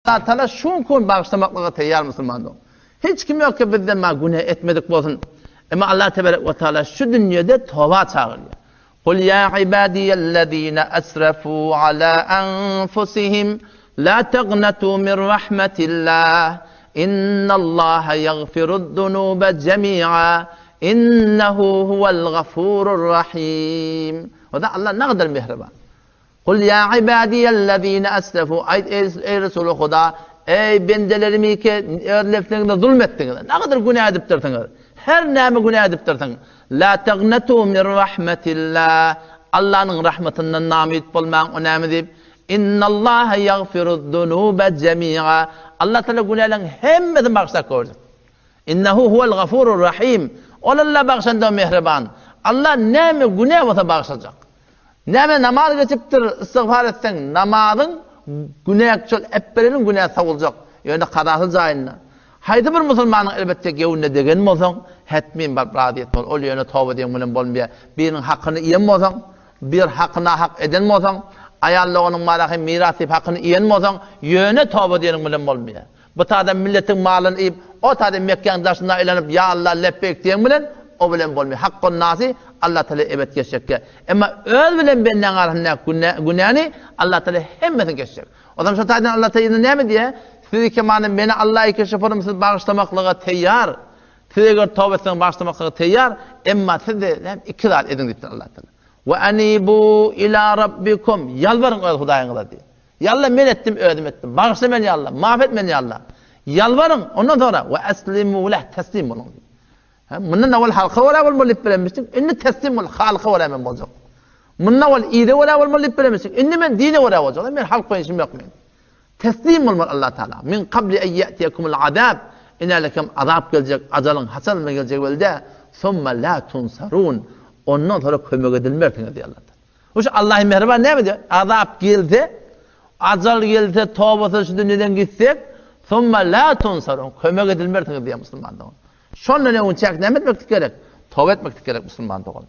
Allah Taala şu gün bagyşlamaklyga teýýar musulman dogan. Hiç kim ýok ki bizden ma günä etmedik bolsun. Emma Allah tebarek we taala şu dünýede toba çagyrýar. Kul ýa ibadiýellezine asrafu ala anfusihim la taqnatu min rahmetillah. Innallaha ýagfiruz-zunuba jemi'a. Innehu huwal gafurur rahim. O da Allah nägadar mähriban. Kul ýa ibadiýellezine esrefu, aýt eý Resuly Huda, eý bendelerimi ki öz nebsiňize zulm etdiňiz, nägadar günä edipdirsiňiz, her näme günä edipdirsiň, la tagnetu min rahmetillah, Allanyň rahmatyndan namyt bolmaň, o näme diýip, innallaha ýagfiruz-zunube jemi'a, Allah taala günäleriň hemmesini bagyşlap goýjak. Innehu huwel gafurur rahim, ol Alla bagyşanda mähriban, Alla näme günä bolsa bagyşlajak. Näme namaz geçipdir, istigfar etseň, namazyň günä şol äpbereniň günäsi sowuljak, ýöne kazasy jaýynda. Haýsy bir musulmanyň elbetde göwnüne degen bolsaň, hetmin baryp razy etmeli, ol ýöne toba diýen bilen bolmaýar. Biriniň hakyny iýen bolsaň, bir haky nahak eden bolsaň, aýal doganyň marahy miras diýip hakyny iýen bolsaň, ýöne toba diýeniň bilen bolmaýar. Bu taýda milletiň malyny iýip, o taýda Mekgäň daşynda aýlanyp, Ýa Alla, lepbeýk diýen bilen, o bilen bolmaýar. Hakkun nasi Allah Taala ebet geçjekkä. Emma öz bilen bendäň arasyndaky günäni Allah Taala hemmesini geçjek. O zaman şo taýdan Allah Taala indi näme diýýär? Siz iki many meni Alla iki şoförüm siz bagyşlamaklyga teýýar. Siz eger toba etseňiz bagyşlamaklyga teýýar, emma siz de näme iki zat ediň diýipdir Allah Taala. Wa anibu ila rabbikum ýalbaryň öz Hudaýyňyza diýip. Ýa Alla men etdim özüm etdim. Bagyşla meni ýa Alla, maaf et meni ýa Alla. Ýalbaryň, ondan soňra we eslimu leh teslim boluň. Hä, mundan owal halka görä bolmaly diýip bilenmişdiň, indi teslim bol, halyka görä men boljak. Mundan owal ile görä bolmaly diýip bilenmişdiň, indi men dine görä boljak. Men halk bilen işim ýok men. Teslim bolmaly Allah Taala. Min qabli en yatiyakumul azab. Inälekem azap geljek, ajalyň haçan geljegi belli däl. Summa la tunsarun. Ondan soňra kömek edilmersiňiz diýýär Allah Taala. Şu Allahy mähriban näme diýýär? Azap gelse, ajal gelse, tobasyz şu dünýeden gitsek, summa la tunsarun, kömek edilmersiňiz diýýär musulman dogan. Şondan öňünçäk näme etmeklik gerek? Toba etmeklik gerek musulman dogan.